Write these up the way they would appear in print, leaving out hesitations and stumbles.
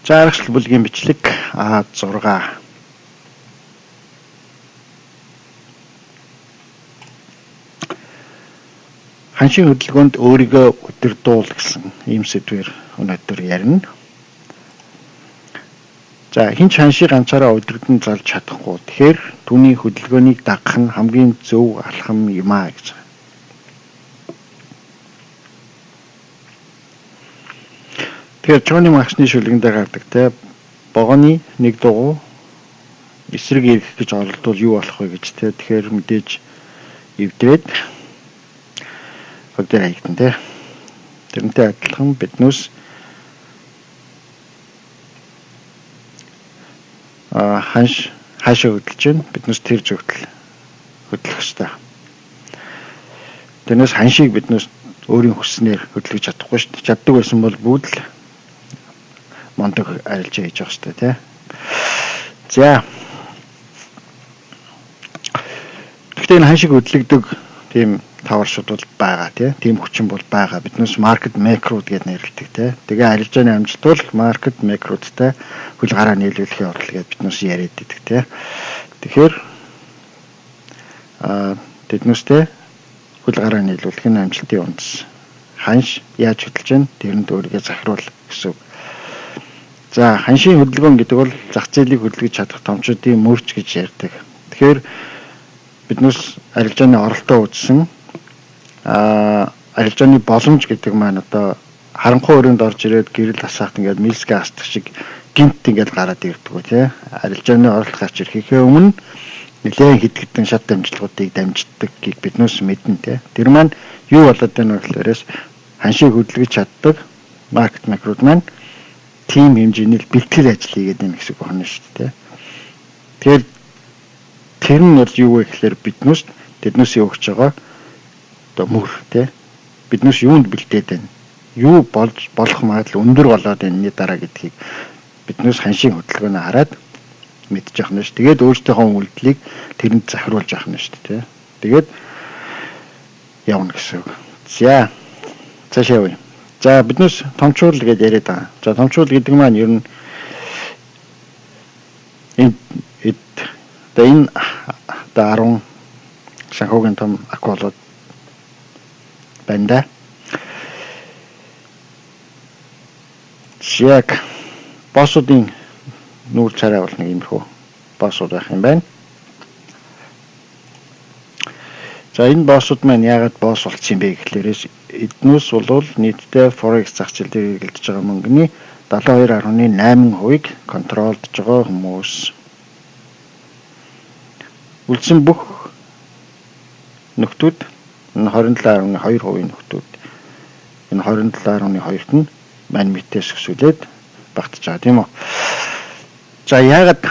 За аргачлал бүлгийн бичлэг А6. Ханшийн хөдөлгөөнд өөрийгөө удирдуул гэсэн ийм сэдвээр өнөөдөр ярина. За хэн ч ханшийг ганцаараа удирдан залж чадахгүй. Тэгэхээр түүний хөдөлгөөнийг дагах нь хамгийн зөв алхам юм а гэж. Тэгэхээр Чоны магшны шүлгэндээ гардаг те вогооны нэг дугуй эсрэг ирэх гэж оролдвол юу болох вэ гэж те. Тэгэхээр мэдээж эвдрээд хөл дээр хаягдан те. Тэрнтэй адилхан биднээс ханш хаашаа хөдөлж байна, биднээс тэр зөвтөл хөдлөх ёстой. Тэрнээс ханшийг биднээс өөрийн хүснээр хөдөлгөж чадахгүй шүү дээ. Чаддаг байсан бол бүгд л мундаг арилжаа хийж явах хэрэгтэй тий. За. Гэхдээ энэ ханшиг хөдлөгдөг тийм таваршууд бол байгаа тий. Тийм хүчин бол байгаа. Биднээс market maker-ууд гэж нэрлэдэг тий. Тэгээ арилжааны амжилт бол market maker-уудтай хөл гараа нийлүүлэхийн орол гэж биднээс яриад идэг тий. Тэгэхээр тэднээстэй хөл гараа нийлүүлэх нь амжилтын үндэс. Ханш яаж хөдөлж байна? Тэрэнд өөрийгөө захируул гэсэн үг. За ханшийн хөдөлгөөн гэдэг бол зах зээлийг хөдөлгөж чадах томчуудын мөрч гэж ярьдаг. Тэгэхээр биднээс арилжааны оролтоо үзсэн арилжааны боломж гэдэг маань одоо харанхуй өрөөнд орж ирээд гэрэл асаахт ингээд мэлсгээ асдах шиг гинт ингээд гараад ирдэг үү тий. Арилжааны оролт гарч ирэхээ өмнө нэлээд хэд хэдэн шат дамжлагуудыг дамждаг гийг биднээс мэднэ тий. Тэр маань юу болоод байна вэ гэхлээрээс ханшийг хөдөлгөж чаддаг маркет макрууд маань тийм хэмжээний бэлтгэл ажил хийгээд байна гэсэн үг байна шүү дээ. Тэгэхээр тэр нь бол юу вэ гэхлээр биднээс тэднээс өгч байгаа одоо мөр тий. Биднээс юунд бэлдээд байна? Юу болж болох магадлал өндөр болоод энэний дараа гэдгийг биднээс ханшийн хөдөлгөөнөө хараад мэдчих явах нь шүү. Тэгээд өөрсдийнхөө үйлдэлийг тэрэнд захируулж явах нь шүү дээ. Тэгээд явна гэсэн үг. За цаашаа явъя. За биднээс томчуул гэж яриад байгаа. За томчуул гэдэг маань ер нь энэ одоо энэ одоо 10 санхүүгийн том акулууд байна да. Яг боссуудын нүүр царай бол нэг иймэрхүү боссууд байх юм байна. За энэ боссууд маань яагаад босс болцсон юм бэ гэхлээрээс эднээс бол нийтдээ Forex зах зээл дээр хэрэглэж байгаа мөнгөний 72.8%-ийг контролдож байгаа хүмүүс. Үлдсэн бүх нөхдүүд энэ 27.2% нөхдүүд энэ 27.2-т нь мань мэтээс өсвөлээд багтж байгаа тийм үү. За яагаад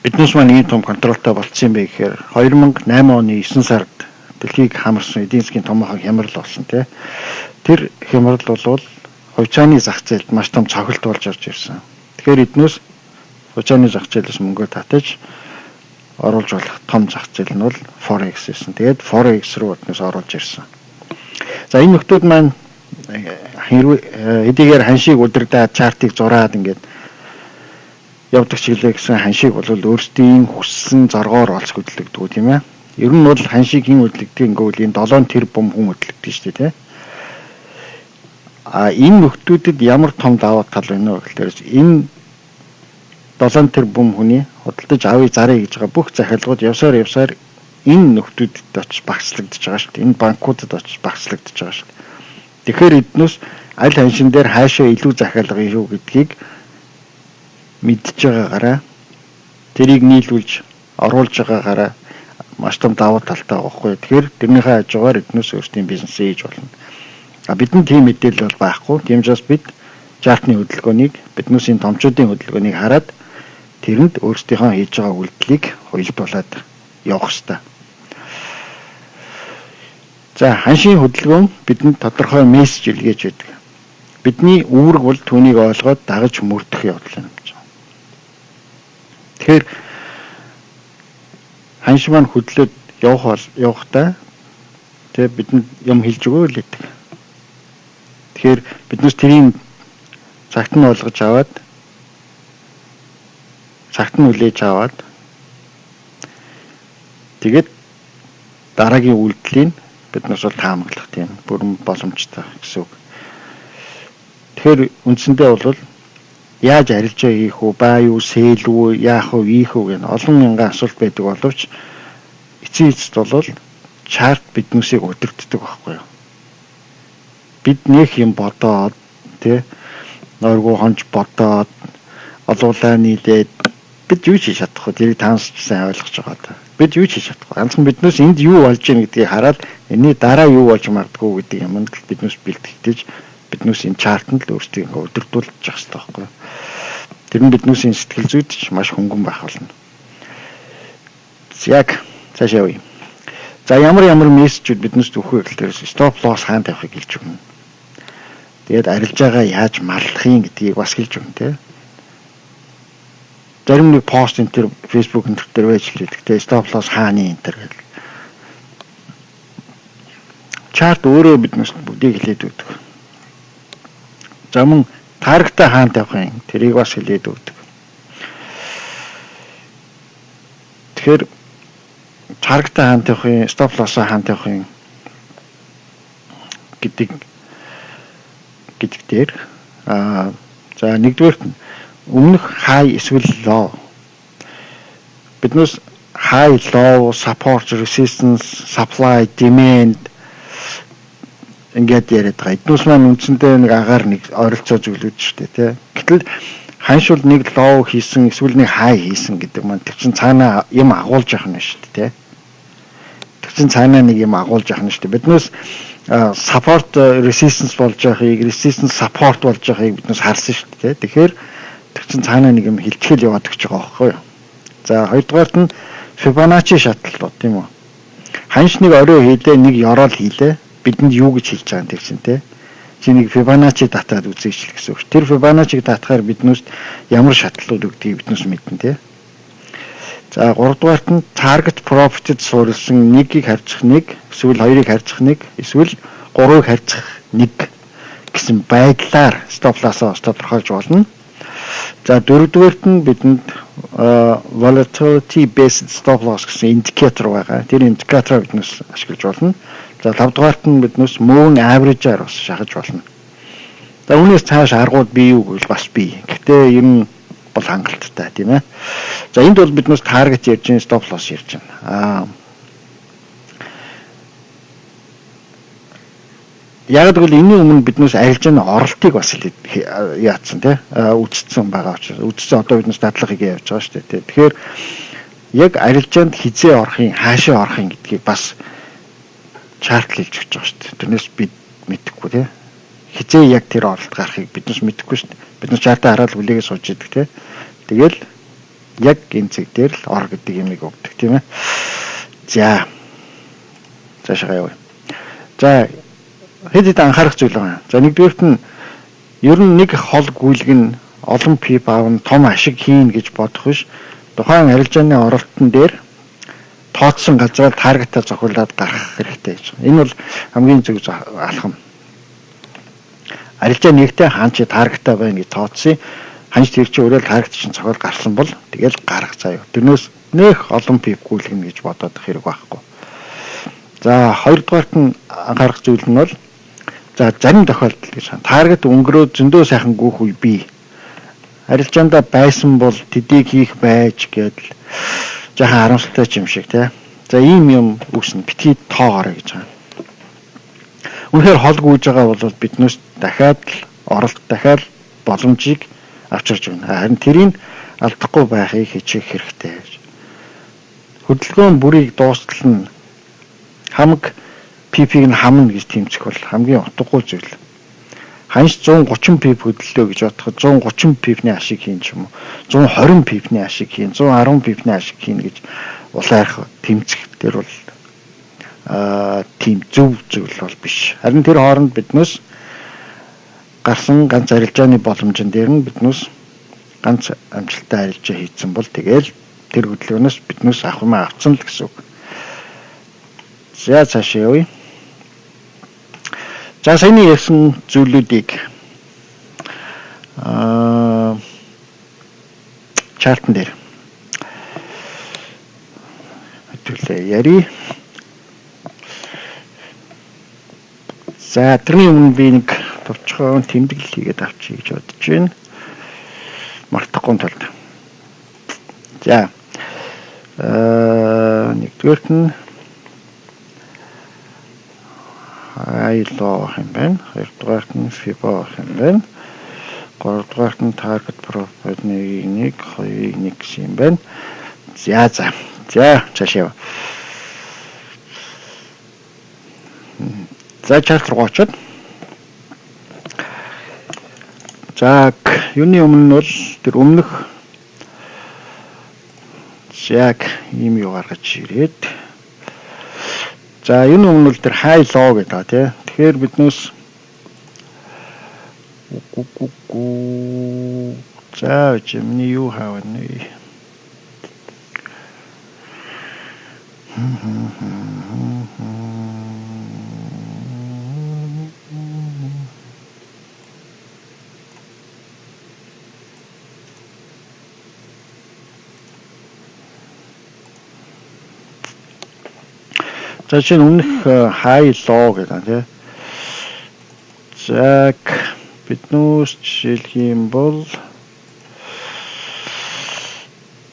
эднээс маань ийм том контролтой болцсон юм бэ гэхээр 2008 оны 9 сард дэлхийг хамарсан эдийн засгийн томоохон хямрал болсон тий. Тэр хямрал бол хувьцааны зах зээлд маш том цохилт болж орж ирсэн. Тэгэхээр эднээс хувьцааны зах зээлээс мөнгөө татаж оруулж болох том зах зээл нь бол Forex байсан. Тэгээд Forex руу эднээс оруулж ирсэн. За энэ нөхдүүд маань хэдийгээр ханшийг удирдаад чартыг зураад ингээд явдаг чиглэлээ гэсэн ханшийг бол өөрсдийн хүссэн зоргоор олж хөдөлгдөг тийм ээ. Ер нь бол ханшийг хэн хөдөлгдөг ингэвэл энэ 7 тэрбум хүн хөдөлгдөг шүү дээ тийм. А энэ нөхдүүдэд ямар том даваа тал байна вэ гэхээр энэ 7 тэрбум хүний худалдаж авъя заръя гэж байгаа бүх захиалгууд явсаар энэ нөхдүүдэд очиж багцлагдаж байгаа шүү дээ. Энэ банкудад очиж багцлагдаж байгаа шүү дээ. Тэгэхээр эднээс аль ханшин дээр хаашаа илүү захиалга юу гэдгийг мэдж байгаагаараа тэрийг нийлүүлж оруулж байгаагаараа маш том давуу талтай байгаа байхгүй. Тэгэхээр тэрнийхээ хажуугаар эднээс өөрсдийн бизнесээ хийж болно. А бидэнд тийм мэдээлэл бол байхгүй. Тийм учраас бид чартны хөдөлгөөнийг биднээсийн томчуудын хөдөлгөөнийг хараад тэрэнд өөрсдийнхөө хийж байгаа үйлдэлийг уялдуулад явах ёстой. За ханшийн хөдөлгөөн бидэнд тодорхой мессеж илгээж байдаг. Бидний үүрэг бол түүнийг ойлгоод дагаж мөрдөх явдал юм. Тэгэхээр ханш маань хөдлөөд явахдаа тэг бидэнд юм хэлж өгөө л гэдэг. Тэгэхээр биднээс тэрийн Цагт нь ойлгож аваад, цагт нь хүлээж аваад, тэгээд дараагийн үйлдэлийг биднээс бол таамаглах тийм бүрэн боломжтой гэсэн үг. Тэгэхээр үндсэндээ бол яаж арилжаа хийх үү, buy юу, sell үү, яах вэ, ийх үү гэх олон мянган асуулт байдаг боловч эцсийн эцэст бол chart биднүүсийг удирддаг байхгүй юу? Бид нэх юм бодоод, тий, нойргүй хонж бодоод, олуулаа нийлээд бид юу ч хийж чадахгүй. Тэрийг таанс сайн ойлгож байгаа даа. Бид юу ч хийж чадахгүй. Ганцхан биднээс энд юу болж ийн гэдгийг хараад, энэний дараа юу болж магадгүй гэдэг юмд л биднээс бэлтгэж, биднээс энэ chart анд л өөрсдийг ингээ удирдуулж явах хэрэгтэй байхгүй юу? Тэр нь биднээсийн сэтгэл зүйд ч маш хөнгөн байх болно. Яг цаашаа явъя. За, ямар ямар мессежүүд биднээс өгөх вэ гэхээр stop loss хаана тавихыг хэлж өгнө. Тэгээд арилжаагаа яаж маллах юм гэдгийг бас хэлж өгнө, тийм. Зарим нэг пост энэ төр Facebook энэ төр дээр байж л байдаг, тийм, stop loss хааны энэ төр гэл. Chart өөрөө биднээс бүгдийг хэлээд өгдөг. За, мөн target аа хаана тавих юм, тэрийг бас хэлээд өгдөг. Тэгэхээр target аа хаана тавих юм, stop loss оо хаана тавих юм гэдэг дээр за, нэгдүгээрт нь өмнөх high эсвэл low, биднээс high, low, support, resistance, supply, demand ингээд яриад байгаа. Эднүүс маань үндсэндээ нэг агаар нэг ойролцоо зүйлүүд шүү дээ, тий. Гэтэл ханшул нэг low хийсэн эсвэл нэг high хийсэн гэдэг маань тэр чин цаанаа юм агуулж явах нь шүү дээ, тий. Тэр чин цаанаа нэг юм агуулж явах нь шүү дээ. Биднээс support resistance болж байхыг, resistance support болж байхыг биднээс харсан шүү дээ. Тэгэхээр тэр чин цаанаа нэг юм хилчгэл яваад өгч байгаа байхгүй юу? За, хоёрдугаарт нь Fibonacci шатлалууд, тийм үү? Ханш нэг орой хийлээ, нэг ёроол хийлээ. Бидэнд юу гэж хэлж байгаа юм тэр чинь, те? Чи нэг Fibonacci татаад үзээч л гэсэн үг. Тэр Fibonacci-г татахаар биднээс ямар шатлалууд өгдгийг биднээс мэднэ, те. За, гуравдугаарт нь target profit-д суурилсан нэгийг харьцах нэг, эсвэл хоёрыг харьцах нэг, эсвэл гурвыг харьцах нэг гэсэн байдлаар stop loss-оо тодорхойлж болно. За, дөрөвдүгээрт нь бидэнд volatility based stop loss гэсэн индикатор байгаа. Тэр индикатороо биднээс ашиглаж болно. За, тавдугаарт нь биднээс moving average-аар бас шахаж болно. За, үүнээс цааш аргууд бий юу гэвэл бас бий. Гэхдээ ер нь бол хангалттай, тийм ээ. За, энд бол биднээс target ярьж байна, stop loss ярьж байна. Яг гэвэл энэний өмнө биднээс арилжааны оролтыг бас яатсан, тий, үздсэн байгаа учраас үздсэн, одоо биднээс дадлага хийгээ явж байгаа шүү дээ, тий. Тэгэхээр яг арилжаанд хизээ орох юм, хаашаа орох юм гэдгийг бас chart хэлж өгч байгаа шүү дээ. Тэрнээс бид мэдэхгүй, тий. Хизээ яг тэр оролт гарахыг биднээс мэдэхгүй шүү дээ. Бид нар chart аа хараад хүлээгээ сууж идэг, тий. Тэгэл яг энэ цэг дээр л ор гэдэг юмыг өгдөг, тийм ээ. За. Цаашаа явъя. За, хэд хэд анхаарах зүйл байгаа. За, нэгдүгээрт нь ер нь нэг хол гүйлэг нь олон pip аавн, том ашиг хийн гэж бодох биш. Тухайн арилжааны оролтон дээр тооцсон газраар target аа зохиулаад гарах хэрэгтэй гэж. Энэ бол хамгийн зөв алхам. Арилжаа нэгтээ хаан чи target аа байна гэж тооцсон. Ханш тэр чи өөрөө target чинь цохиол гарсан бол тэгэл гарах заяа. Тэрнээс нэх олон pip гүйлгэнэ гэж бодоод хэрэг байхгүй. За, хоёрдугаарт нь анхаарах зүйл нь бол, за, зарим тохиолдолд гэж target өнгөрөө зөндөө сайхан гүйх үе бий. Арилжаандаа байсан бол тэдийг хийх байж гэдэл жаахан харамсалтай ч юм шиг, тий. За, ийм юм үүснэ. Битгий тоогоорой гэж байгаа. Үнэхээр хол гүйж байгаа бол биднээс дахиад л оролт, дахиад боломжийг авчирч өгнө. Харин тэрийг алдахгүй байхыг хичээх хэрэгтэй гэж. Хөдөлгөөн бүрийг дуустал нь хамаг pip-ийг нь хамна гэж тэмцэх бол хамгийн утгагүй зүйл. Ханш 130 pip хөдлөлөө гэж бодоход 130 pip-ний ашиг хийн ч юм уу, 120 pip-ний ашиг хийн, 110 pip-ний ашиг хийн гэж улайрах тэмцэх тэр бол тийм зөв зүйл бол биш. Харин тэр хооронд биднээс гарсан ганц арилжааны боломжн дээр нь биднээс ганц амжилттай арилжаа хийцэн бол тэгэл тэр хөдөлгөөнөөс биднээс авах юм авцсан л гэсэн үг. За, цаашаа явъя. За, саяны ярьсан зүйлүүдийг Chart-ан дээр хэдүүлээ яри. За, тэрний өмнө би нэг товчхон тэмдэглэл хийгээд авчия гэж бодож байна. Мартахгүй тулд. За. Нэгдүгээрт нь high low юм байна. Хоёрдугаарт нь Fibo юм байна. Гуравдугаарт нь target profit 1 1 2 1 гэсэн юм байна. За за. За, цаашаа. За, chart руу очоод. За, юуны өмнө нь бол тэр өмнөх яг ийм юу гаргаж ирээд, за, юуны өмнө бол тэр high low гэдэг байгаа, тий. Тэгэхээр биднээс за чи миний юу хаавна вэ? За, чинь өмнөх high low гэдэг, тий. За, биднүүс жишээлх юм бол,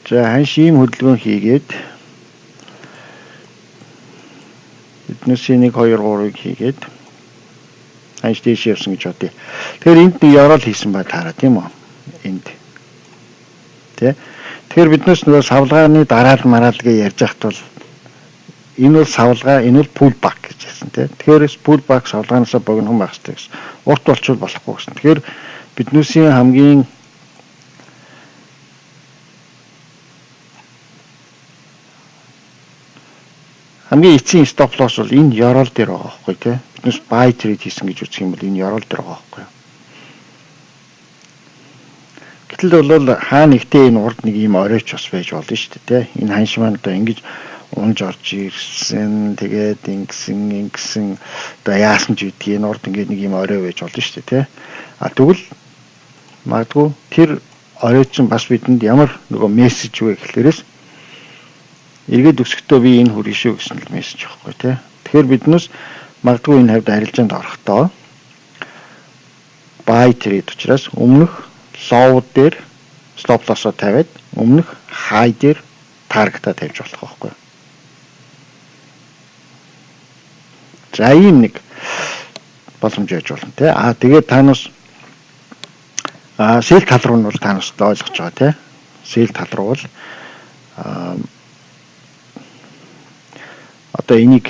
за, ханш ийм хөдөлгөөн хийгээд, биднээс 1 2 3-ыг хийгээд ханш дээш явсан гэж бодъё. Тэгэхээр энд нэг ёроол хийсэн ба таараа, тийм үү? Энд. Тэ? Тэгэхээр биднээс нөгөө савлгааны дараал мараал гэж ярьж байхад бол энэ бол савлгаа, энэ бол pull back гэж хэлсэн, тийм. Тэгэхээр pull back савлгаанасаа богинохон байх хэрэгтэй гэсэн. Урт болчвол болохгүй гэсэн. Тэгэхээр биднүүсийн хамгийн эцсийн stop loss бол энэ ёроол дээр байгаа байхгүй, тий. Биднээс buy trade хийсэн гэж үзэх юм бол энэ ёроол дээр байгаа байхгүй. Гэтэл бол хаа нэгтээ энэ урд нэг ийм оройч бас байж болно шүү дээ, тий. Энэ ханш маань одоо ингэж унж орж ирсэн, тэгээд ингэсэн ингэсэн, одоо яасан ч гэдгийг энэ урд ингээд нэг юм орой байж болно шүү дээ, тий. А тэгвэл магадгүй тэр орой чинь бас бидэнд ямар нөгөө мессеж вэ гэхлээрээс эргээд өсөхдөө би энэ хүрнэ шүү гэсэн л мессеж байхгүй, тий. Тэгэхээр биднээс магадгүй энэ хавьд арилжаанд орохдоо buy trade учраас өмнөх low дээр stop loss-оо тавиад, өмнөх high дээр target-а тавьж болох байхгүй. За, ийм нэг боломж байж болно, тий. А тэгээд танаас sell тал руу нь бол танаас ойлгож байгаа, тий. Sell тал руу бол одоо энийг,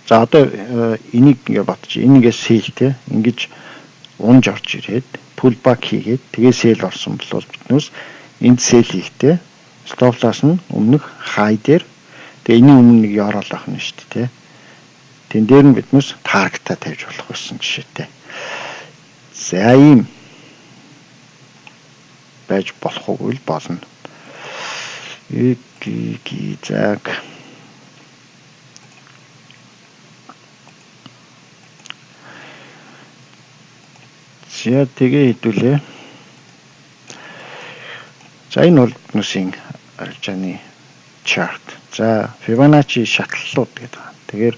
за, одоо энийг ингээ бодчих. Энэ ингээ sell, тий. Ингэж унж орж ирээд pull back хийгээд тэгээ sell орсон бол биднээс энд sell хийхдээ stop loss нь өмнөх high дээр, тэгээ энэний өмнө нэг ёроол авах нь шүү дээ, тий. Тэн дээр нь биднээс target-а тавьж болох байсан жишээтэй. За, ийм байж болох уу л болно. Эг заг. За, тэгээ хэдүүлээ. За, энэ бол биднээсийн арилжааны chart. За, Fibonacci шатлалууд гэдэг байна. Тэгэхээр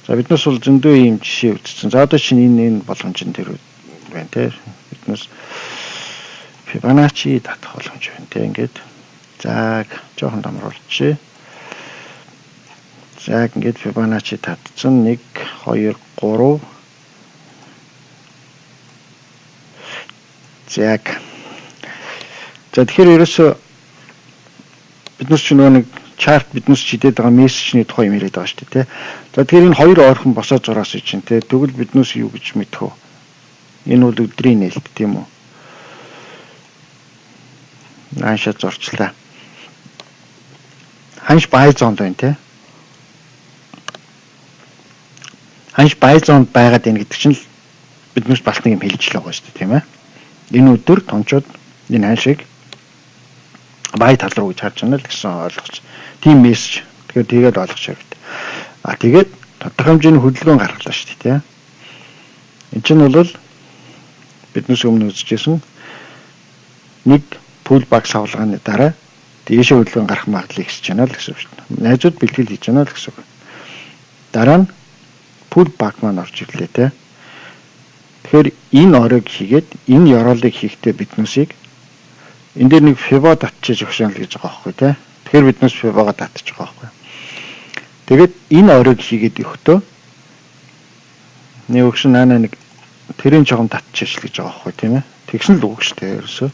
за, биднээс бол зөндөө ийм жишээ үзсэн. За, одоо чинь энэ боломжин тэр байна, те. Биднээс Fibonacci татах боломж байна, те. Ингээд за жоохон дамруулчихъя. За, ингээд Fibonacci татсан 1 2 3. За. За, тэгэхээр ерөөсөө биднес ч нөгөө нэг chart биднес чидээд байгаа мессежний тухай юм яриад байгаа шүү дээ, тий. За, тэгэхээр энэ хоёр ойрхон босоо зураас чинь, тий. Тэгвэл биднес юу гэж мэдэх вэ? Энэ бол өдрийн нээлт, тийм үү? Наашаа зорчлаа. Ханш buy zone-д байна, тий. Ханш buy zone-д байгаад байна гэдэг чинь л биднес бас нэг юм хэлж л байгаа шүү дээ, тийм ээ. Энэ өдөр томчууд энэ ханшийг buy тал руу гэж харж байна л гэсэн ойлгож. Тийм мессеж. Тэгэхээр тэгээд ойлгож хэрэгтэй. А тэгээд тодорхой хэмжээний хөдөлгөөн гаргалаа шүү дээ, тийм. Энд чинь бол биднээс өмнө үзчихсэн нэг pullback савлгааны дараа дээшээ хөдөлгөөн гарах магадлал ихсэж байна л гэсэн үг шүү дээ. Найзууд бэлтгэл хийж байна л гэсэн үг. Дараа нь pullback маань орж ирлээ те. Тэгэхээр энэ оройг хийгээд, энэ ёроолыг хийхдээ биднээсийг энэ дээр нэг Fibo татчих өгшөн л гэж байгаа байхгүй те. Тэгэхээр биднээс Fibo-го татчих байгаа байхгүй. Тэгээд энэ оройг хийгээд өгөхдөө нэг өгшин наана нэг тэрийн жоохон татчих л гэж байгаа байхгүй, тийм ээ. Тэгсэн л үг шүү дээ ерөөсөө.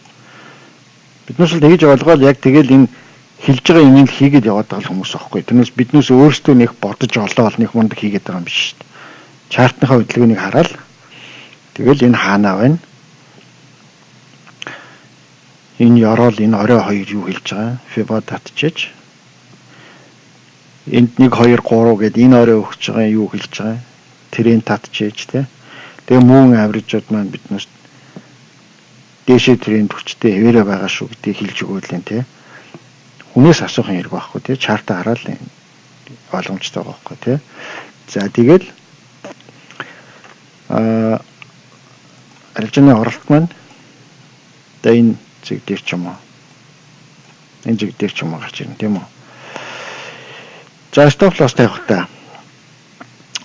Биднээс л тэгж ойлгоод яг тэгэл энэ хэлж байгаа юм л хийгээд яваад байгаа хүмүүс аахгүй. Тэрнээс биднээс өөрсдөө нэг бодож олоод нэг мундаг хийгээд байгаа юм биш шүү дээ. Chart ныхаа хөдөлгөөнийг хараад тэгэл энэ хаанаа байна? Энэ ёроол, энэ орой хоёр юу хэлж байгаа? Fibo татчиж. Энд 1 2 3 гэд энэ орой өгч байгаа юу хэлж байгаа? Тэрийг татчиж те. Тэгээ moving average ууд маань биднээс дээшээ тренд хүчтэй хэвээрээ байгаа шүү гэдгийг хэлж өгөөлэн те. Хүнээс асуух юм хэрэг байхгүй те. Chart аа хараад ойлгомжтой байгаа байхгүй те. За, тэгэл арилжааны оролт маань одоо энэ зэг дээр ч юм уу, энэ зэг дээр ч юм уу гарч ирнэ, тийм үү. За, stop loss тавихтаа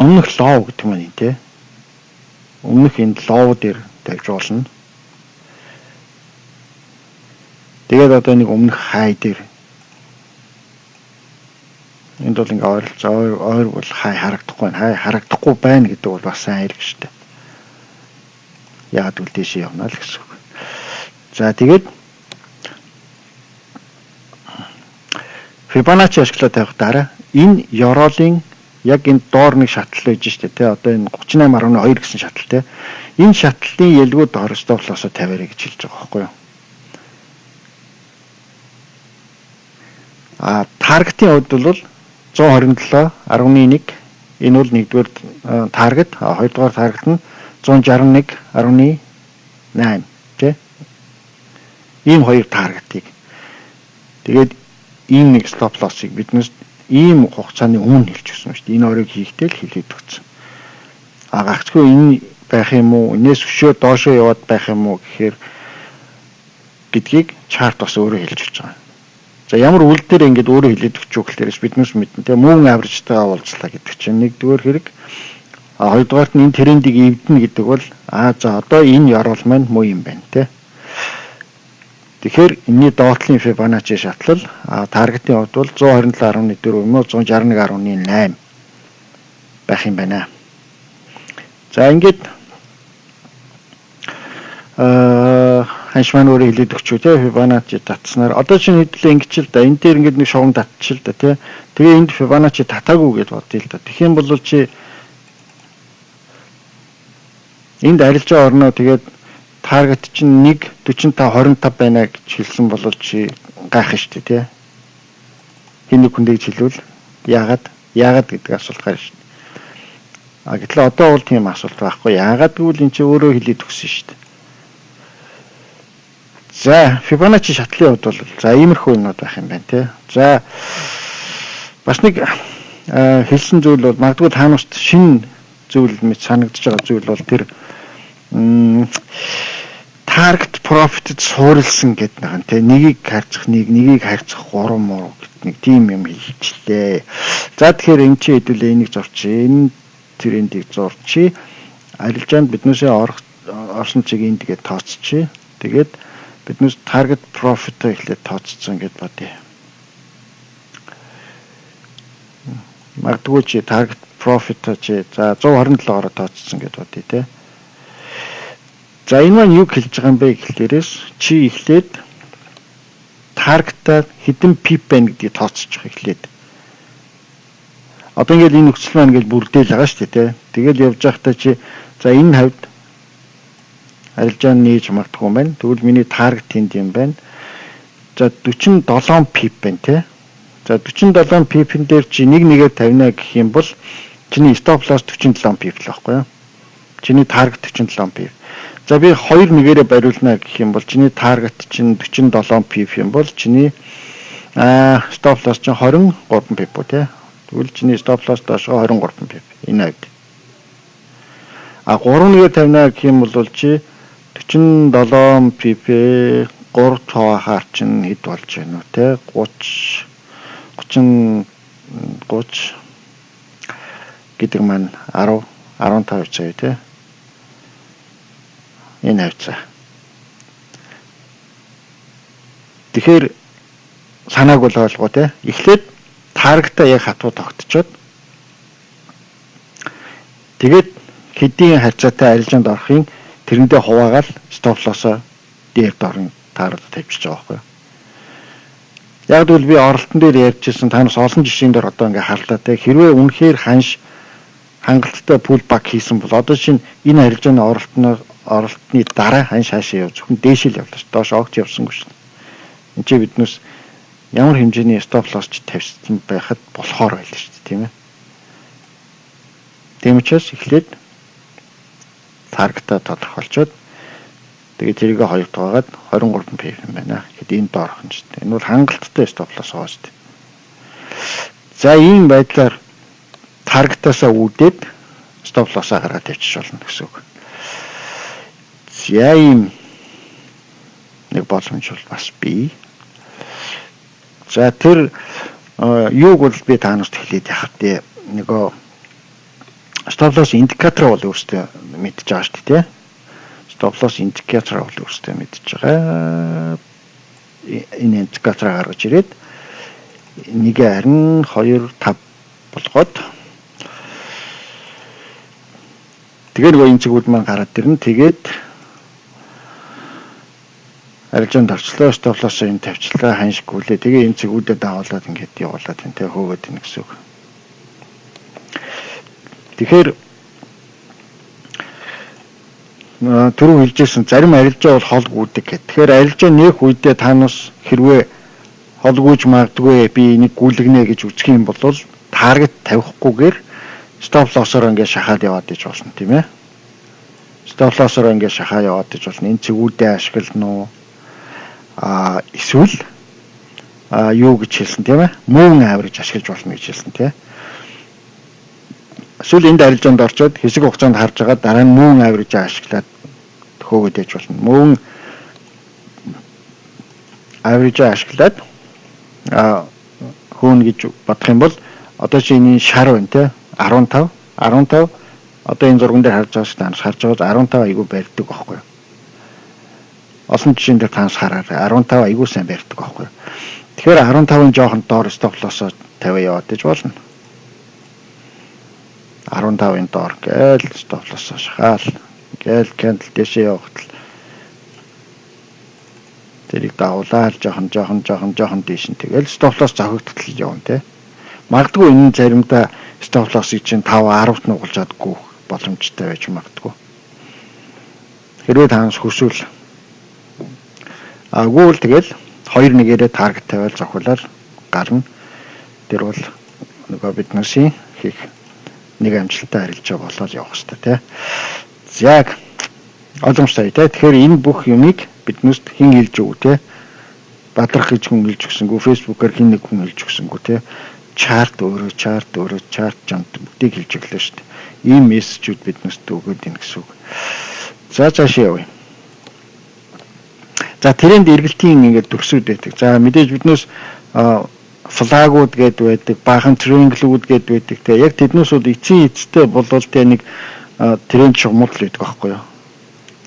өмнөх low гэдэг маань энэ те. Өмнөх энэ low дээр тавьж болно. Тэгээд одоо нэг өмнөх хай дээр, энд бол ингээ ойролцоо ойр бол хай харагдахгүй байна. Хай харагдахгүй байна гэдэг бол бас сайн хэрэг шүү дээ. Яг гэвэл дээшээ явна л гэсэн үг. За, тэгээд Fibonacci ашиглаад тавих дараа энэ ёроолын яг энэ доор нэг шатал байж штэ тий, одоо энэ 38.2 гэсэн шатал тий, энэ шатлалын ялгуу доор stop loss-о тавиарай гэж хэлж байгаа байхгүй юу? А target ын хувьд бол 127.1, энэ бол нэгдүгээр target, хоёрдугаар target нь 161.8 тий. Ийм хоёр target ыг, тэгээд ийм нэг stop loss-ыг биднээс ийм хугацааны өмнө хэлж өгсөн шүү дээ. Энэ оройг хийхдээ л хэлээд өгсөн. А гагцгүй энэ байх юм уу? Энээс өшөө доошоо яваад байх юм уу гэхээр гэдгийг chart бас өөрөө хэлж өгч байгаа. За, ямар үйл дээр ингээд өөрөө хэлээд өгч үү гэхлээрээс биднээс мэднэ. Тэгээ moving average-тайгаа уулзлаа гэдэг чинь нэгдүгээр хэрэг. А хоёрдугаарт нь энэ трендийг эвдэнэ гэдэг бол за одоо энэ ёроол маань муу юм байна те. Тэгэхээр энэний доотлын Fibonacci шатлал, target ын хувьд бол 127.4 юм уу 161.8 байх юм байна. За, ингээд ханш маань өөрөө хэлээд өгч үү те, Fibonacci татснаар одоо чинь хэдлээ ингэж л да, энэ дээр ингээд нэг шугам татчих л да те. Тэгээ энд Fibonacci татаагүй гэж бодъё л да. Тэгэх юм бол чи энд арилжаа орно, тэгээд target чинь 1 45 25 байна гэж хэлсэн бол чи гайхах шүү дээ те. Хэн нэг хүндээ хэлвэл яагаад гэдэг асуулт гарна шүү дээ. А гэтэл одоо бол тийм асуулт байхгүй. Яагаад гэвэл эн чинь өөрөө хэлээд өгсөн шүү дээ. За, Fibonacci шатлалын хувьд бол за иймэрхүү юмнууд байх юм байна те. За, бас нэг хэлсэн зүйл бол магадгүй та нарт шинэ зүйл мэт санагдаж байгаа зүйл бол тэр target profit-д суурилсан гэдэг нэг те, нэгийг харьцах нэг, нэгийг харьцах 3 муу гэт нэг тийм юм хэлчихлээ. За, тэгэхээр энэ чи хэдүүлээ энийг зурчи, энэ трендийг зурчи. Арилжаанд биднээсээ орох орсон чиг энд тэгээд тооцчих. Тэгээд биднээс target profit-а эхлээд тооцсон гэд бодъё. Магадгүй чи target profit-а чи за 127-оор тооцсон гэд бодъё те. За, энэ маань юу хэлж байгаа юм бэ гэхлээрээс чи эхлээд target-а хэдэн pip байна гэдгийг тооцчих эхлээд. Одоо ингээд энэ нөхцөл маань ингээд бүрдээл байгаа шүү дээ те. Тэгэл явж байхдаа чи за энэ хавьд арилжаа нээж магадгүй юм байна. Тэгвэл миний target энд юм байна. За, 47 pip байна те. За, 47 pip-эн дээр чи нэг нэгээр тавина гэх юм бол чиний stop loss 47 pip л байхгүй юу? Чиний target 47 pip. За, би 2 нэгээрээ бариулна гэх юм бол чиний target чинь 47 pip юм бол чиний stop loss чинь 23 pip үү те. Тэгвэл чиний stop loss доошоо 23 pip энэ хавьд. А 3-1-ээр тавина гэх юм бол чи 47 pip 3 хуваахаар чинь хэд болж байна вэ те? 30 30 30 гэдэг маань 10 15 хавьцаа тий. Энэ хавьцаа. Тэгэхээр санааг бол ойлгоо тий. Эхлээд target аа яг хатуу тогтцоод тэгээд хэдийн харьцаатай арилжаанд орохын тэрэндээ хуваагаал stop loss оо дээр дорн таарал тавьчихж байгаа байхгүй юу. Яг тэгвэл би оролтон дээр ярьжсэн танаас олон жишээн дээр одоо ингээ харлаа те. Хэрвээ үнэхээр ханш хангалттай pull back хийсэн бол одоо шинэ энэ арилжааны оролтны дараа ханш хаашаа яв, зөвхөн дээшээ л явлаа ш. Доош огт явсангүй ш. Энд чи биднээс ямар хэмжээний stop loss ч тавьсан байхад болохоор байлаа шүү дээ, тийм ээ. Тийм учраас эхлээд target аа тодорхойлцоод тэгээд тэрийг хоёр дугаагаад 23 pip юм байна. Тэгэхэд энэ доорх нь шүү дээ. Энэ бол хангалттай stop loss байгаа шүү дээ. За, ийм байдлаар target аасаа үүдээд stop loss аа гаргаад тавьчих болно гэсэн үг. За, ийм нэг боломж бол бас бий. За, тэр юуг бол би та нарт хэлээд яхав те. Нөгөө stop loss индикатор бол өөртөө мэдж байгаа шүү дээ, те. Stop loss индикатор бол өөртөө мэдж байгаа. Энэ индикатораа гаргаж ирээд нэг харин 2 5 болгоод тэгээ нөгөө энэ цэгүүд маань гараад ирнэ. Тэгээд арилжаанд орчлоо, stop loss оо энэ тавьчлаа, ханшгүүлээ. Тэгээ энэ цэгүүдэд дагуулад ингээд явуулаад энэ тэ хөөгөөд ийн гэсэн үг. Тэгэхээр түрүү хэлжсэн зарим арилжаа бол хол гүйдэг гэх. Тэгэхээр арилжаа нээх үедээ танаас хэрвээ хол гүйж магадгүй, би энийг гүйлгэнэ гэж үзэх юм бол target тавихгүйгээр stop loss оор ингээд шахаад яваад иж болно, тийм ээ. Stop loss оор ингээд шахаа яваад иж болно. Энэ цэгүүдээ ашиглана уу? А эсвэл юу гэж хэлсэн, тийм ээ? Moving average ашиглаж болно гэж хэлсэн, тийм ээ. Эсвэл энд арилжаанд орчоод хэсэг хугацаанд харж байгаа, дараа нь moving average ашиглаад төхөөгөөд яж болно. Moving average ашиглаад хөөнө гэж бодох юм бол одоо чи энэ шар байна те, 15 15, одоо энэ зурган дээр харж байгаа шүү дээ. Харж байгаа 15 айгүй барьдаг байхгүй юу? Олон жишээн дээр танаас хараарай. 15 айгүй сайн барьдаг байхгүй юу? Тэгэхээр 15-ын жоохон доор stop loss оо тавиа яваад иж болно. 15-ын доор гээл stop loss оо шахаал. Гээл candle дэшээ явахад л тэрийг дагуулаад жоохон жоохон жоохон жоохон дээш нь тэгэл stop loss зохигдтал явна те. Магадгүй энэ заримдаа stop loss ыг чинь 5 10-т нугалж чаддаггүй боломжтой байж магадгүй. Хэрвээ танаас хүсвэл аггүй л тэгэл 2 нэгээрээ target тавиал зохиулаад гарна. Тэр бол нөгөө биднээсийн хийх нэг амжилттай арилжаа болоод явах хэрэгтэй тий. Яг ойлгомжтой тий. Тэгэхээр энэ бүх юмыг биднээст хэн хэлж өгөө тий. Бадрах гэж хүн хэлж өгсөнгүү, Facebook-аар хэн нэг хүн хэлж өгсөнгүү тий. Chart өөрөө, chart өөрөө, chart чамд бүгдийг хэлж өглөө шүү дээ. Ийм мессежүүд биднээст өгөөд ийн гэсэн үг. За, цаашаа явъя. За, тренд эргэлтийн ингээд дүрсүүд байдаг. За, мэдээж биднээс flag ууд гээд байдаг, баахан triangle үүд гээд байдаг. Тэ яг тэднээс бол эцсийн эцтэй болвол тэ нэг тренд шугамуд л байдаг байхгүй юу?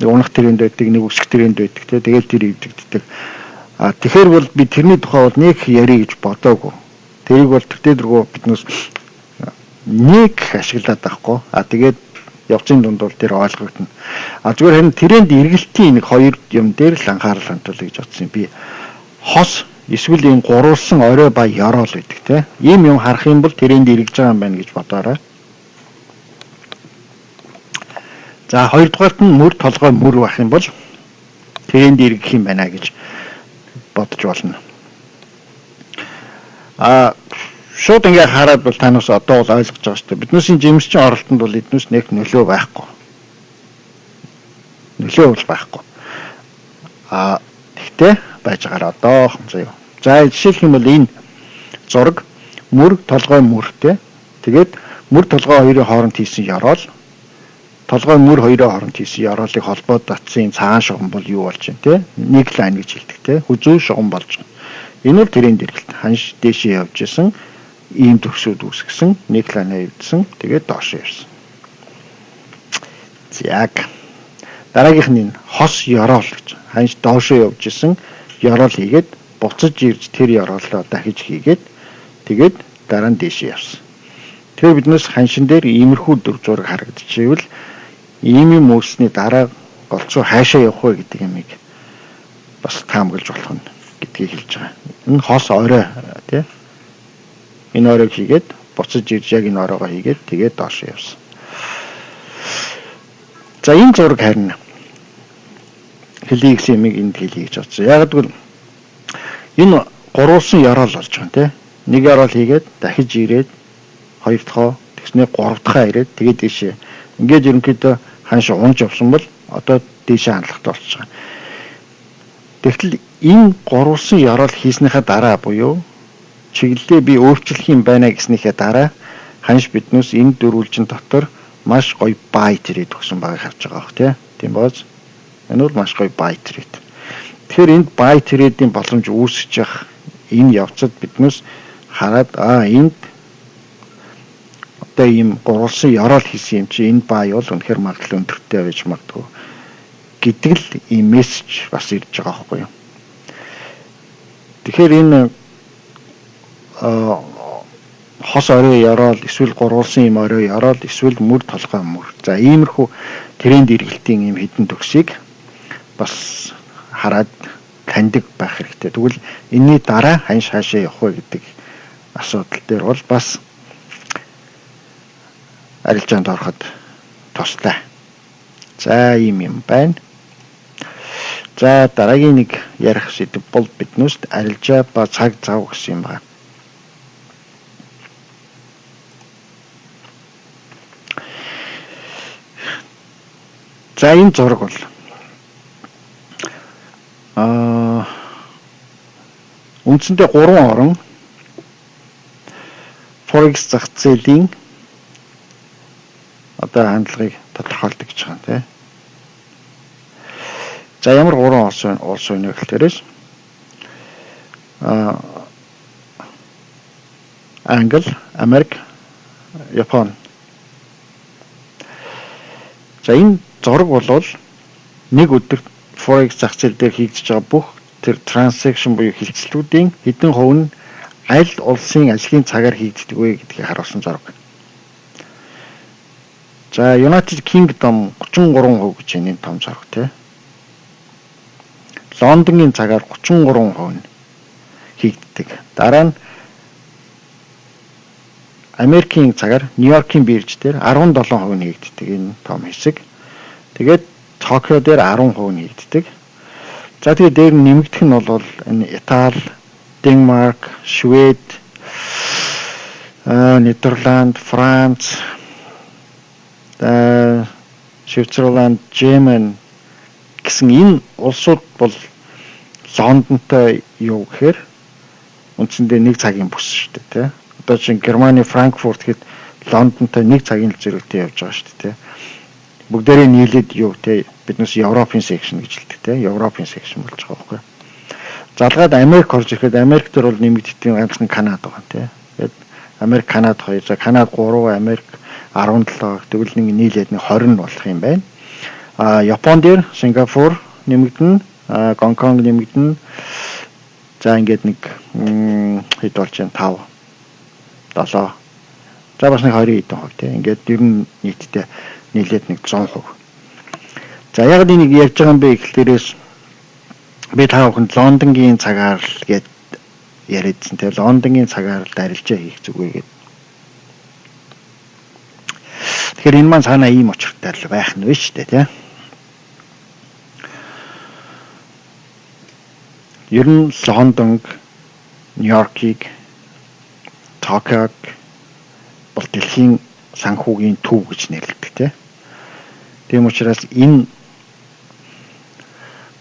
Нэг унах тренд байдаг, нэг өсөх тренд байдаг, тэ тэгэл тэр эвдэгддэг. А тэгэхээр бол би тэрний тухай бол нэг ярих гэж бодоагүй. Тэрийг бол тэртээ дөргөө биднээс нэг ашиглаад байхгүй. А тэгээд явцын дунд бол тэр ойлгогдно. А зүгээр харин тренд эргэлтийн нэг хоёр юм дээр л анхаарал хандуулъя гэж бодсон. Би хос эсвэл ийм гурвалсан орой ба ёроол байдаг те. Ийм юм харах юм бол тренд эргэж байгаа юм байна гэж бодоорой. За, хоёрдугаарт нь мөр толгой мөр байх юм бол тренд эргэх юм байна гэж бодож болно. А шууд ингээ хараад бол танаас одоо бол ойлгож байгаа шүү дээ. Биднээсийн жимсчин оролтонд бол эднээс нэг нөлөө байхгүй. Нөлөө бол байхгүй. А тэгтээ байж байгаараа одоохон заяа. За, жишээлх юм бол энэ зураг мөр толгой мөртэй. Тэгээд мөр толгой хоёрын хооронд хийсэн ёроол. Толгой мөр хоёрын хооронд хийсэн ёроолыг холбоод татсан цагаан шугам бол юу болж байна те? Neckline гэж хэлдэг те. Хүзүү шугам болж байна. Энэ бол тренд эргэлт. Ханш дээшээ явж исэн, ийм төгсүүд үүсгэсэн, neckline эвдсэн, тэгээд доош явсан. Яг дараагийнх нь энэ хос ёроол гэж. Ханш доошоо явж исэн, ёроол хийгээд буцаж ирж тэр ёроолоо дахиж хийгээд тэгээд дараа нь дээшээ явсан. Тэгэхээр биднээс ханшин дээр иймэрхүү дүр зураг харагдчихвэл ийм юм үүссний дараа голцоо хаашаа явах вэ гэдэг юмыг бас таамаглаж болох нь гэдгийг хэлж байгаа. Энэ хос орой тий. Энэ оройг хийгээд буцаж ирж яг энэ оройгоо хийгээд тэгээд доош явсан. За, энэ зураг харин хэлье гэсэн юмыг энд хэлье гэж бодсон. Яг гэвэл энэ гурвалсан ёроол болж байгаа тий. Нэг ёроол хийгээд дахиж ирээд хоёр дахь, тэгснээ гурав дахь ирээд тэгээд дээшээ ингээд ерөнхийдөө ханш унж явсан бол одоо дээшээ хандлагатай болчих байгаа. Тэгтэл энэ гурвалсан ёроол хийснийхээ дараа буюу чиглэлээ би өөрчлөх юм байна гэснийхээ дараа ханш биднээс энэ дөрвөлжин дотор маш гоё buy trade өгсөн байгааг харж байгаа бох тий. Тийм бооз. Энэ бол маш гоё buy trade. Тэгэхээр энд buy trade-ийн боломж үүсэж явах энэ явцад биднээс хараад энд одоо ийм гурвалсан ёроол хийсэн юм чи энэ buy бол үнэхээр магадлал өндөртэй байж магадгүй гэдэг л ийм мессеж бас ирж байгаа байхгүй юу. Тэгэхээр энэ хос орой ёроол, эсвэл гурвалсан юм орой ёроол, эсвэл мөр толгой мөр. За, иймэрхүү тренд эргэлтийн ийм хэдэн төгсийг бас хараад таньдаг байх хэрэгтэй. Тэгвэл энэний дараа ханш хаашаа явах вэ гэдэг асуудал дээр бол бас арилжаанд ороход туслаа. За, ийм юм байна. За, дараагийн нэг ярих сэдэв бол биднүүст арилжаа ба цаг зав гэсэн юм байна. За, энэ зураг бол үндсэндээ гурван орон Forex зах зээлийн одоо хандлагыг тодорхойлдог гэж байгаа юм тий. За, ямар гурван улс вэ гэхлээрээс Англи, Америк, Япон. За, энэ зураг бол нэг өдөр Forex зах зээл дээр хийгдэж байгаа бүх тэр transaction буюу хилцэлтүүдийн хэдэн хувь нь аль улсын ажлын цагаар хийгддэг вэ гэдгийг харуулсан зураг. За, United Kingdom 33% гэж энэ том зураг тий. Лондонгийн цагаар 33% нь хийгддэг. Дараа нь Америкийн цагаар Нью-Йоркийн бирж дээр 17% нь хийгддэг энэ том хэсэг. Тэгээд Токио дээр 10% нь хийгддэг. За, тэгээд дээр нь нэмэгдэх нь бол энэ Итали, Денмарк, Швед, Нидерланд, Франц, Швейцарланд, Герман гэсэн энэ улсууд бол Лондонтой юу гэхээр үндсэндээ нэг цагийн бүс шүү дээ тий. Одоо чинь Германы Франкфурт гэхэд Лондонтой нэг цагийн зэрэгтэй явж байгаа шүү дээ тий. Бүгдээрээ нийлээд юу тий, биднээс Европын section гэж хэлдэг тий. Европын section болж байгаа байхгүй. Залгаад Америк орж ирэхэд Америк дээр бол нэмэгддэг ганцхан Канада байгаа тий. Тэгээд Америк, Канада 2, за Канада 3, Америк 17, тэгвэл нэг нийлээд нэг 20 болох юм байна. А Япон дээр Сингапур нэмэгдэнэ, Гонконг нэмэгдэнэ. За, ингээд нэг хэд болж байна, 5 7, за бас нэг 20 хэдэн хувь тий. Ингээд ер нь нийтдээ нийлээд нэг 100%. За, яг энийг ярьж байгаа юм бэ гэхлээрээс би та бүхэнд Лондонгийн цагаар л гээд яриадсан тий. Лондонгийн цагаар л арилжаа хийх зүгээр гээд. Тэгэхээр энэ маань цаанаа ийм учиртай л байх нь шүү дээ тий. Ер нь Лондонг, Нью-Йоркийг, Токиог бол дэлхийн санхүүгийн төв гэж нэрлэдэг тий. Тийм учраас энэ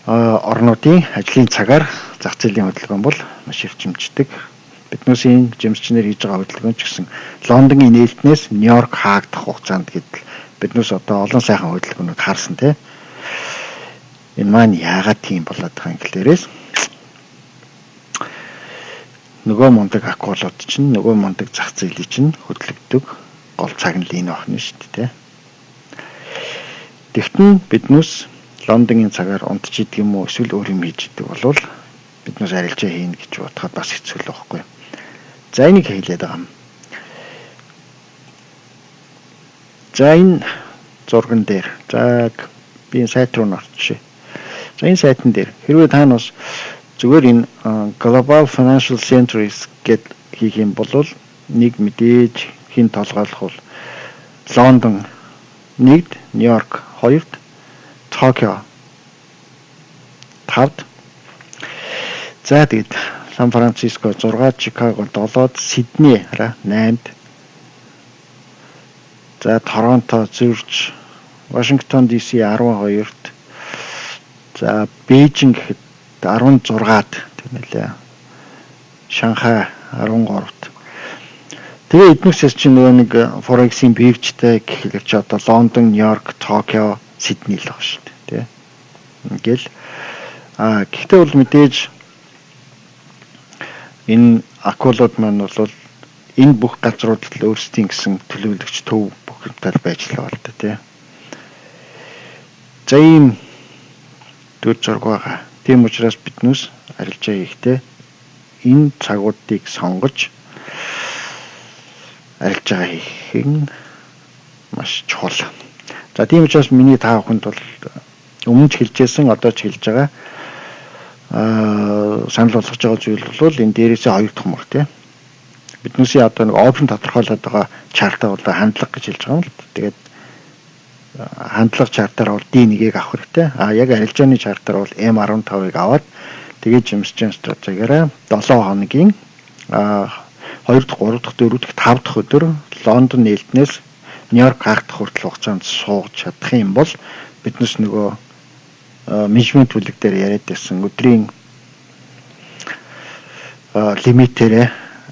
орнуудын ажлын цагаар зах зээлийн хөдөлгөөн бол маш эрчимждэг. Биднээс энэ жимсчнэр хийж байгаа хөдөлгөөн ч гэсэн Лондонгийн нээлтнээс Нью-Йорк хаагдах хугацаанд гэдэл Биднээс одоо олон сайхан хөдөлгөөнүүд харсан тий. Энэ маань яагаад тийм болоод байгаа юм гэлээрээс нөгөө мундаг акулууд чинь, нөгөө мундаг зах зээлийн чинь хөдлөгдөг гол цаг нь л энэ байна шүү дээ тий. Тэгтэн биднээс Лондонгийн цагаар унтж идэг юм уу, эсвэл өөр юм хийж идэг болвол биднээс арилжаа хийнэ гэж бодоход бас хэцүү л байхгүй. За, энийг хэлээд байгаа юм. За, энэ зурган дээр, за, би энэ сайт руу орчихъя. За, энэ сайтн дээр хэрвээ та нас зүгээр энэ Global Financial Centers гэд хийх юм бол нэг мэдээж хин толгойлох бол Лондон нэгд, Нью-Йорк хоёрт, Токио тавд. За, тэгээд Сан Франциско 6, Чикаго 7, Сидней хараа 8-д. За, Торонто, Зүрч, Вашингтон DC 12-т. За, Бээжин гэхэд 16-д тэр нэлээ. Шанхай 13-т. Тэгээ эднүсээс чинь нөгөө нэг Forex-ийн биржтэй гэхэлэр чи одоо Лондон, Нью-Йорк, Токио, Сидней л байгаа шүү дээ, тий. Ингээл гэхдээ бол мэдээж энэ акулууд маань бол энэ бүх газруудад л өөрсдийн гэсэн төлөөлөгч төв бүх тал байж л байгаа л да, тий. За, ийм дүр зураг байгаа. Тийм учраас биднээс арилжаа хийхдээ энэ цагуудыг сонгож арилжаа хийх нь маш чухал. За, тийм учраас миний та бүхэнд бол өмнө ч хэлжсэн, одоо ч хэлж байгаа, санал болгож байгаа зүйл бол энэ дээрээсээ хоёр дахь мөр, тий. Биднээсээ одоо нэг option тодорхойлоод байгаа chart аа бол хандлага гэж хэлж байгаа юм л. Тэгээд хандлага chart аар бол D1-ийг авах хэрэгтэй. А яг арилжааны chart аар бол M15-ыг аваад, тэгээд жимсчин стратегиараа 7 хоногийн 2 дахь, 3 дахь, 4 дахь, 5 дахь өдөр Лондон нээлтнээс Нью-Йорк хаагдах хүртэл хугацаанд суугч чадах юм бол биднес нөгөө менежмент бүлэг дээр яриад байсан өдрийн лимитээрээ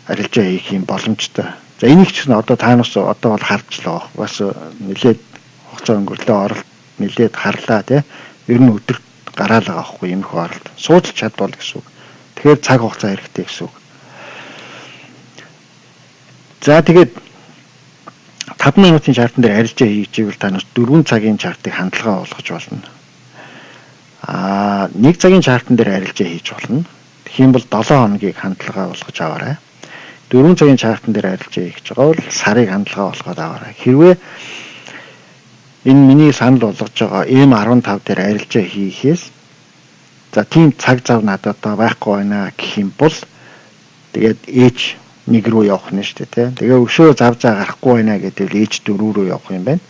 арилжаа хийх юм боломжтой. За, энийг ч гэсэн одоо та нас одоо бол харж л байгаа. Бас нэлээд хугацаа өнгөрлөө, оролт нэлээд харлаа, тий. Ер нь өдөр гараал байгаа байхгүй иймэрхүү оролт. Сууж чадвал гэсэн үг. Тэгэхээр цаг хугацаа хэрэгтэй гэсэн үг. За, тэгээд 5 минутын chart ан дээр арилжаа хийж ивэл та нар 4 цагийн chart ыг хандлагаа болгож болно. 1 цагийн chart ан дээр арилжаа хийж болно. Тэгэх юм бол 7 хоногийг хандлагаа болгож аваарай. 4 цагийн chart ан дээр арилжаа хийж байгаа бол сарыг хандлагаа болгоод аваарай. Хэрвээ энэ миний санал болгож байгаа M15 дээр арилжаа хийхээс, за, тийм цаг зав надад одоо байхгүй байна гэх юм бол тэгээд H1 рүү явах нь шүү дээ, тий. Тэгээ өшөө зав заа гарахгүй байна гэдэг H4 рүү явах юм байна.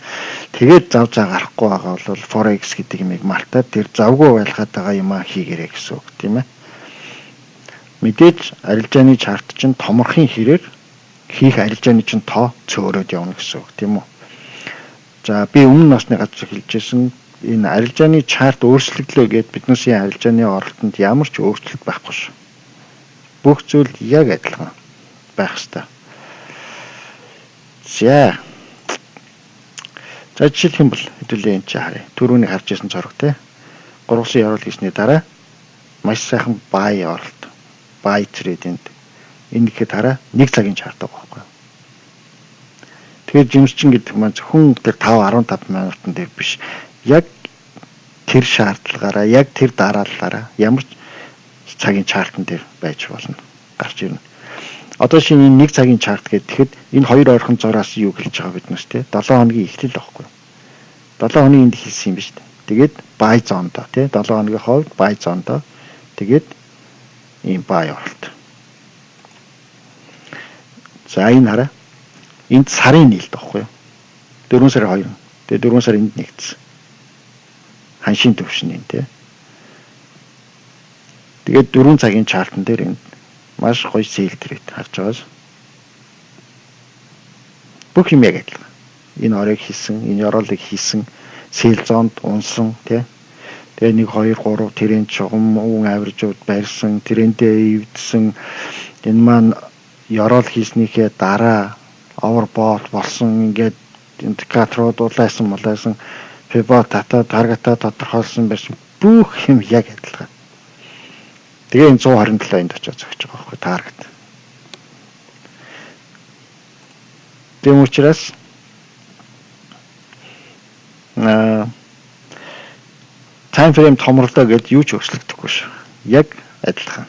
Тэгээд зав заа гарахгүй байгаа бол Forex гэдэг юмыг мартаад тэр завгүй байлгаад байгаа юм а хийгэрэй гэсэн үг, тийм ээ. Мэдээж арилжааны chart чинь томорхын хэрээр хийх арилжааны чинь тоо цөөрөөд явна гэсэн үг, тийм үү? За, би өмнө насны газар хэлжсэн, энэ арилжааны chart өөрчлөгдлөө гэд биднээсийн арилжааны оролтонд ямар ч өөрчлөлт байхгүй шүү. Бүх зүйл яг адилхан байх ёстой. За. За, жишээлх юм бол хэдүүлээ энэ чи харъя. Түрүүний харж ирсэн зураг, те. 3 ёроол хийсний дараа маш сайхан buy оролт. Buy trade энд. Энэ гэхэд хараа, нэг цагийн chart байгаа байхгүй юу? Тэгэхээр жимсчин гэдэг маань зөвхөн тэр 5 15 минутан дээр биш. Яг тэр шаардлагаараа, яг тэр дарааллаараа ямар ч цагийн chart ан дээр байж болно. Гарч ирнэ. Одоо шинэ энэ нэг цагийн chart гэхэд энэ хоёр ойрхон зураас юу хэлж байгаа бид нар, те, 7 хоногийн эхлэл байхгүй. 7 хоногийн энд хэлсэн юм ба шүү дээ. Тэгээд buy zone доо, те, 7 хоногийн хувьд buy zone доо, тэгээд ийм buy оролт. За, энэ хараа. Энд сарын нийлт байхгүй юу? 4 сарын 2. Тэгээд 4 сар энд нэгдсэн. Ханшийн төвшин энэ, те. Тэгээд 4 цагийн chart ан дээр энд маш гоё sell trade харж байгаас. Бүх юм яг адилхан. Энэ оройг хийсэн, энэ ёроолыг хийсэн, sell zone д унсан, тий. Тэгээ 1 2 3 тэрэн чугам өвөн average ууд барьсан, тэрэндээ эвдсэн. Энэ маань ёроол хийснийхээ дараа overbought болсон, ингээд Индикаторууд улайсан мулайсан Fibo татаа target аа тодорхойлсон байсан бүх юм яг адилхан. Тэгээ энэ 127 энд очиод зогсож байгаа байхгүй target. Тийм учраас time frame томрлоо гэд юу ч өөрчлөгдөхгүй шүү. Яг адилхан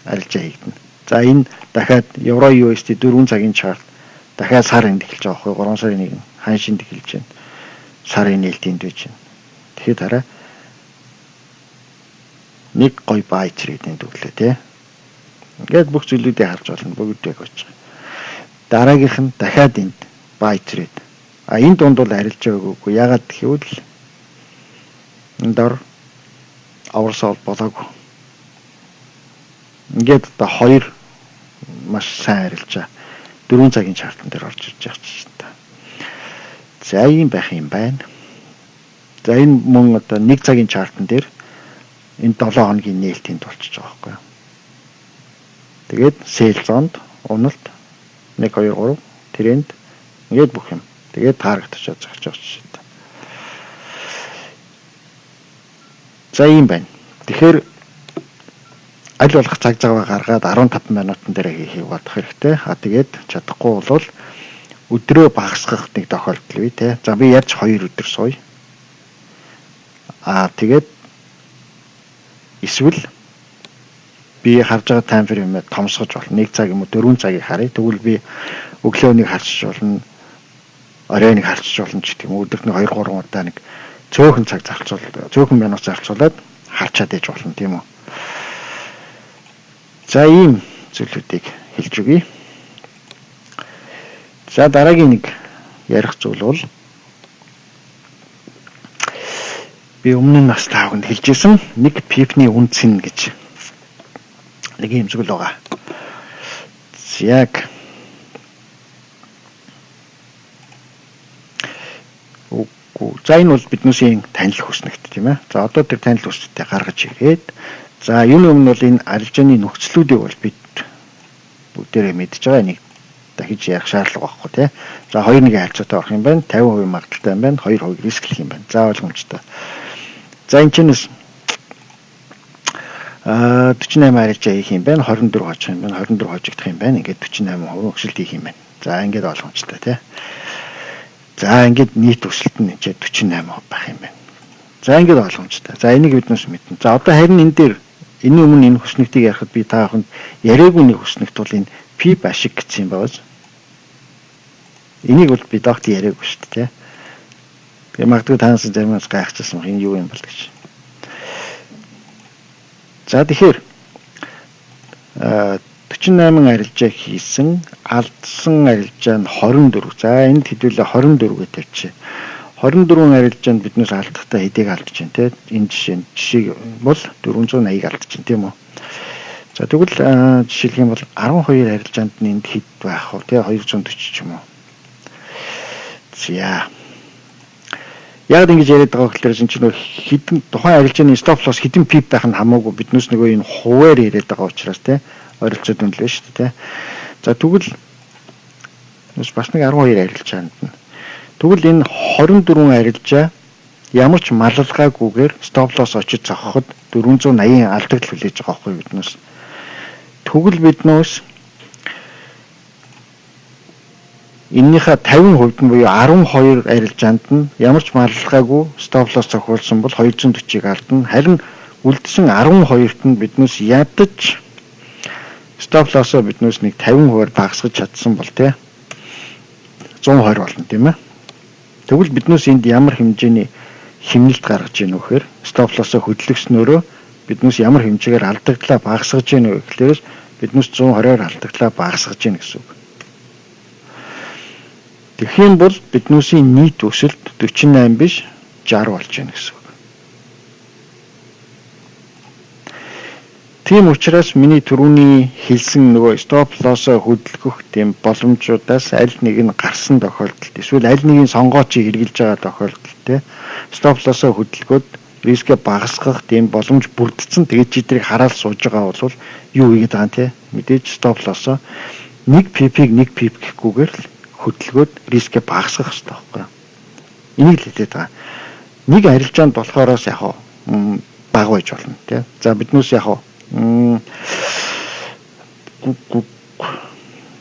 арилжаа хийгдэнэ. За, энэ дахиад евро USD 4 цагийн chart, дахиад сар энд эхэлж байгаа байхгүй, 3 сарын 1 ханшинд эхэлж байна. Сарын нээлт энд байж байна. Тэгэхээр дараа нэг гой buy trade энд өглөө, тий. Ингээд бүх зүйлүүдийг харж болно. Бүгд яг очиж байгаа. Дараагийнх нь дахиад энд buy trade. А энэ дунд бол арилж байгаагүй. Ягаад гэвэл энэ дор oversold болоогүй. Ингээд одоо хоёр маш сайн арилжаа 4 цагийн chart ан дээр орж ирж байгаа чинь та. За, ийм байх юм байна. За, энэ мөн одоо 1 цагийн chart ан дээр энэ 7 хоногийн нээлтийн болчихж байгаа байхгүй юу. Тэгээд sell zone д уналт 1 2 3 тренд, ингээд бүх юм. Тэгээд target очиод зогсож байгаа чинь. За, ийм байна. Тэгэхээр аль болох цаг заваа гаргаад 15 минутан дээр хийхийг бодох хэрэгтэй. А тэгээд чадахгүй бол өдрөө багасгах нэг тохиолдол бий, те. За, би яаж 2 өдөр сууя. А тэгээд эсвэл би харж байгаа time frame ээ томсгож болно. 1 цаг юм уу, 4 цагийг харъя. Тэгвэл би өглөө нэг харчиж болно. Орой нэг харчиж болно ч гэх юм. Өдөрт нэг 2 3 удаа нэг цөөхөн цаг зарцуул, цөөхөн минут зарцуулаад харчаад ээж болно, тийм үү. За, ийм зүйлүүдийг хэлж өгье. За, дараагийн нэг ярих зүйл бол би өмнө нь бас та бүхэнд хэлжсэн нэг pip ний үнэ цэн гэж нэг юм зүйл байгаа. Яг үгүй. За, энэ бол биднээсийн танил хүснэгт, тийм ээ. За, одоо тэр танил хүснэгтээ гаргаж ирээд, за, юуны өмнө бол энэ арилжааны нөхцлүүдийг бол бид бүгдээрээ мэдж байгаа, энийг дахиж ярих шаардлага байхгүй, тий. За, 2-1 харьцаатай орох юм байна. 50% магадлалтай юм байна. 2% рисклэх юм байна. За, ойлгомжтой. За, энэ чинээс 48 арилжаа хийх юм байна. 24 хожих юм байна. 24 хожигдох юм байна. Ингээд 48% өсөлт хийх юм байна. За, ингээд ойлгомжтой, тий. За, ингээд нийт өсөлт нь энэ 48% байх юм байна. За, ингээд ойлгомжтой. За, энийг биднээс мэднэ. За, одоо харин энэ дээр энэний өмнө энэ хүснэгтийг ярихад би та бүхэнд яриаггүй нэг хүснэгт бол энэ pip ашиг гэсэн юм байна. Энийг бол би догт яриаггүй шүү дээ. Тэгээ магадгүй танаас заримаас гайхчихсан энэ юу юм бол гэж. За, тэгэхээр 48 арилжаа хийсэн, алдсан арилжаа нь 24. За, энд хэдүүлээ 24 гэж тавьчих. 24 арилжаанд биднээс алдахдаа хэдийг алдаж байна, те? Энэ жишээ нь жишээг бол 480-ыг алдаж байна, тийм үү? За, тэгвэл жишээлх юм бол 12 арилжаанд нь энд хэд байх вэ, те? 240 ч юм уу. За. Яг ингэж яриад байгаа гэхэлэр чинь нөгөө хэдэн тухайн арилжааны stop loss хэдэн pip байх нь хамаагүй, биднээс нөгөө энэ хуваар яриад байгаа учраас, те, ойролцоод үнэлээ шүү дээ, те. За, тэгвэл бас нэг 12 арилжаанд нь. Тэгвэл энэ 24 арилжаа ямар ч малалгаагүйгээр stop loss очиж зогхоход 480 алдагдал хүлээж байгаа байхгүй биднээс. Тэгвэл биднээс эннийхээ 50% нь буюу 12 арилжаанд нь ямар ч малалгаагүй stop loss цохиулсан бол 240-ыг алдна. Харин үлдсэн 12-т нь биднээс ядаж stop loss-оо биднээс нэг 50%-аар багасгаж чадсан бол, тий, 120 болно, тийм ээ. Тэгвэл биднээс энд ямар хэмжээний хэмнэлт гаргаж ийн вэ гэхээр stop loss-оо хөдлөгснөөрөө биднээс ямар хэмжээгээр алдагдлаа багасгаж ийн вэ гэхлээрээс биднээс 120-оор алдагдлаа багасгаж ийн гэсэн үг. Тэгэх юм бол биднээсийн нийт өсөлт 48 биш, 60 болж байна гэсэн үг. Тийм учраас миний түрүүний хэлсэн нөгөө stop loss-оо хөдөлгөх тийм боломжуудаас аль нэг нь гарсан тохиолдолд эсвэл аль нэгийг сонгоочийг хэрэгжилж байгаа тохиолдолд, те, stop loss-оо хөдөлгөөд рискээ багасгах тийм боломж бүрдсэн. Тэгээд чи тэрийг хараад сууж байгаа бол юу хийгээд байгаа юм, те? Мэдээж stop loss-оо нэг pip-ийг нэг pip гэхгүйгээр л хөдөлгөөд рискээ багасгах хэрэгтэй байхгүй юу? Энийг л хэлээд байгаа. Нэг арилжаанд болохоороос яг бага байж болно тий. За биднээс яг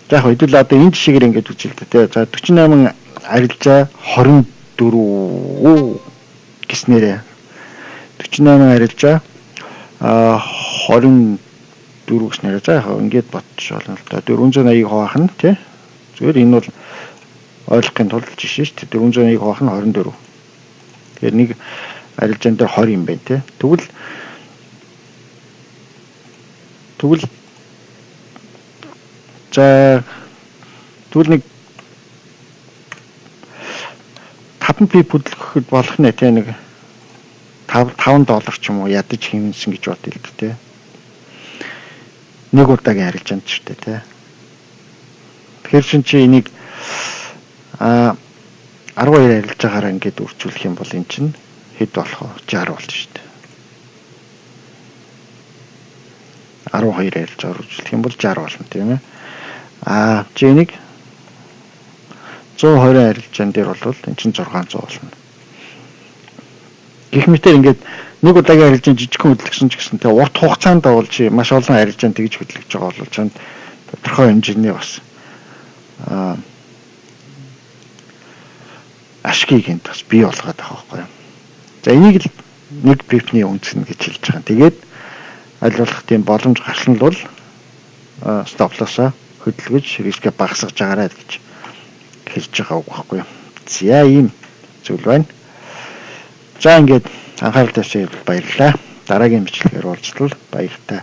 за яг хэдүүл одоо энэ жишээгээр ингэж үзэл дээ тий. За 48 арилжаа 24 гэснээрээ 48 арилжаа 24 гэснээрээ за яг ингэж бодчих болно л да. 480-ыг хуваах нь тий. Зүгээр энэ бол ойлгохын тулд жишээ шүү дээ. 480-ыг хуваах нь 24. Тэгэхээр нэг арилжаан дээр 20 юм байна тий. Тэгвэл за тэгвэл нэг 5 pip хөдөлгөхөд болох нэ тий, нэг 5 доллар ч юм уу ядаж хэмнэсэн гэж бодъё л дээ тий. Нэг удаагийн арилжаанд ч шүү дээ тий. Тэгэхээр чин чи энийг 12 арилжаагаараа ингээд үржүүлэх юм бол эн чинь хэд болох вэ? 60 болно шүү дээ. 12 арилжаагаар үржүүлэх юм бол 60 болно тийм ээ. Чи энийг 120 арилжаан дээр бол эн чинь 600 болно. Гэх мэтэр ингээд нэг удаагийн арилжаан жижигхэн хөдөлгөсөн ч гэсэн тэгээ урт хугацаанд бол чи маш олон арилжаан тэгж хөдөлгөж байгаа бол чанд тодорхой хэмжээний бас ашгийг энд бас бий болгоод байгаа байхгүй юу. За энийг л нэг pip-ний үндэс нь гэж хэлж байгаа. Тэгээд аль болох тийм боломж гарсан л бол stop loss-оо хөдөлгөж рискээ багасгаж байгаарай гэж хэлж байгаа үг байхгүй юу. За ийм зүйл байна. За ингээд анхаарал тавьсан баярлалаа. Дараагийн бичлэгээр уулзтал баяртай.